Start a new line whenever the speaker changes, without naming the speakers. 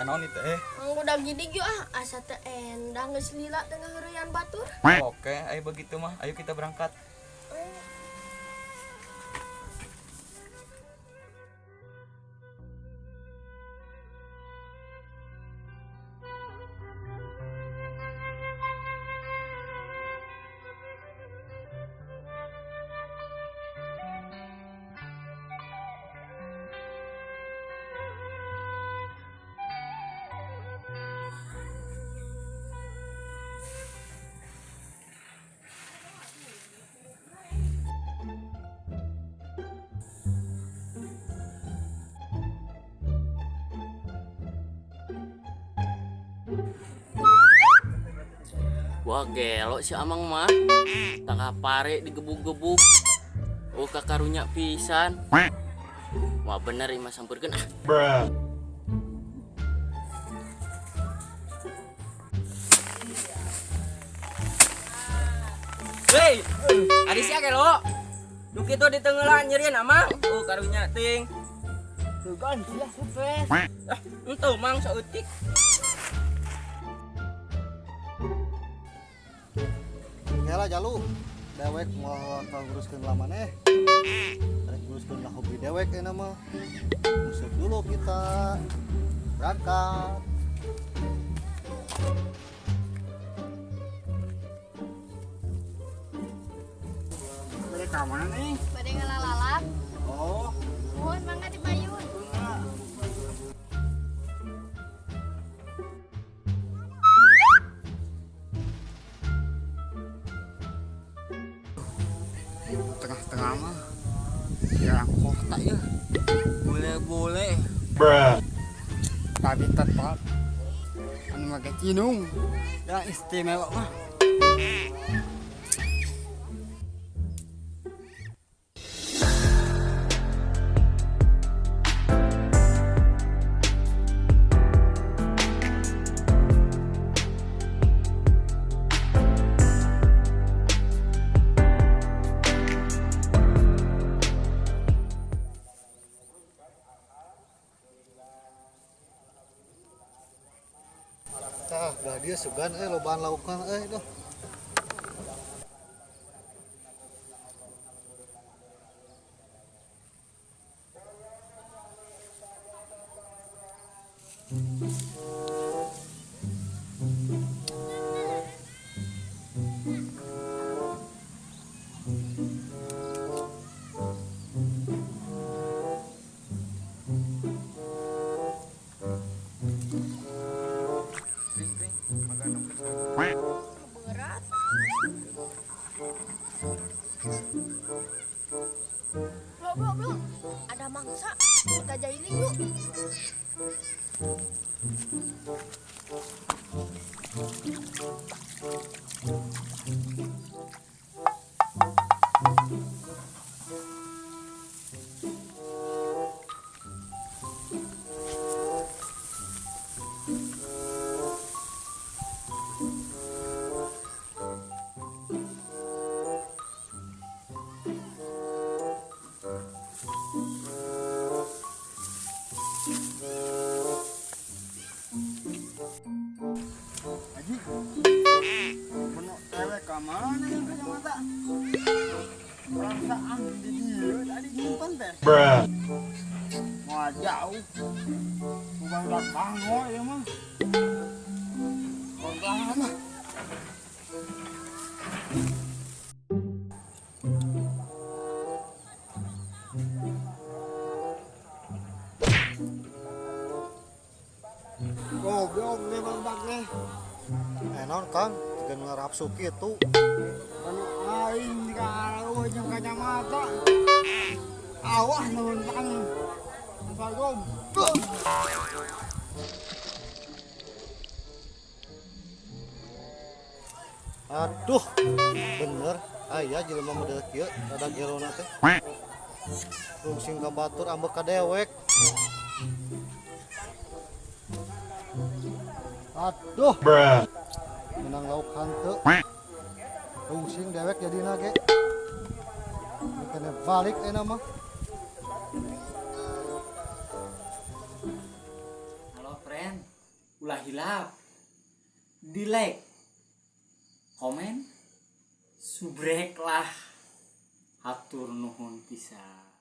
Naon itu eh?
Mang udah gini ge ah, asa teu endang geus lila tengah heureyan batur.
Oke, ayo begitu mah. Ayo kita berangkat.
Wah gelo si Amang mah tangkah pare digebuk-gebuk. Oh kakarunya pisan. Wah bener imah sampurkeun ah.
Bruh.
Hei, ari sia gelo. Nu kitu ditenggelan nyerieun Amang. Oh karunya ting.
Tuh sia stres.
Ah, enteu Mang saeutik.
Kela jalu dewek moal nguruskeun lamaneh. Rek nguruskeun lah hobi dewek euna mah. Nguseup dulu kita. Berangkat.
Bade ka mana nih?
Bade ngalalalap.
Oh.
Nuhun mangga dipayun.
Tengah-tengah mah jalan kota ya, boleh-boleh.
Bruh.
Tapi tetap anu make cinung yang istimewa mah.
Tah, dah dia sugan lobaan laukan duh.
Berat. Bro, bro, bro. Ada mangsa. Kita jahilin yuk.
Haji, penuh cewek ke mana yang kacamata? Perasaan di dia tadi nyimpen teh.
Bruh.
Wah jauh, bukan udah bangor ya mah. Kontrakan mah. Goblok nih bang nih.
Naon Kang, jiga nu ngarapsu kitu.
Anu aing di kalau jeung kacamata. Awah nuhun pang. Goblok.
Aduh, bener. Aya jelema model kieu rada gerona teh. Rungsing ka batur ambek ka dewek. Aduh.
Bruh.
Menang lauk hanteu. Rungsing dewek jadina ge. Kene balik euna mah.
Halo friend.
Ulah hilap di like, komen, subrek lah. Hatur nuhun pisan.